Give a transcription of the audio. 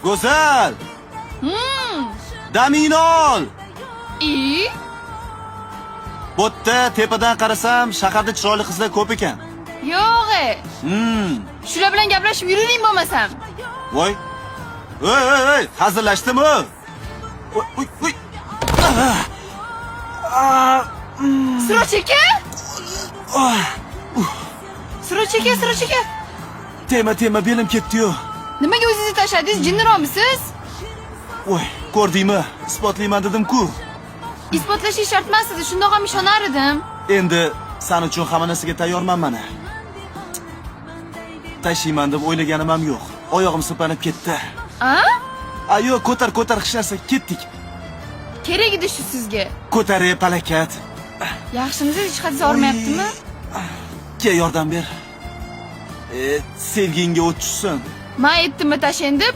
Go'zal! Damingni ol! I? Bo'tda tepadan qarasam, shaharda chiroyli qizlar ko'p ekan. Yo'q. E. Shular bilan gaplashib yuravering bo'lmasam. Voy. Ey, ey, ey, hazillashdimi? Voy, voy, voy. Siroj aka? Siroj aka, Siroj aka. Tema, tema, belim ketdi-yu. Nimaga o'zingizni tashladingiz? Jinniroqmisiz? Voy, ko'rdingmi? Isbotlayman dedim-ku. Isbotlashingiz shart emas edi, shundoq ham ishonar edim. Endi san uchun hamma narsaga tayyorman mana. Tashiyman deb o'ylaganim ham yo'q. Oyog'im sirpanib ketdi. A? A yo'q, ko'tar, ko'tar, hech narsa, ketdik. Kerak edi shu sizga. Ko'tar, ey, palakat. Yaxshimisiz? Hech qayerda og'rimayaptimi? Ke, yordam ber. E, sevgingga o't tushsin. Men aytdimmi tashlang deb?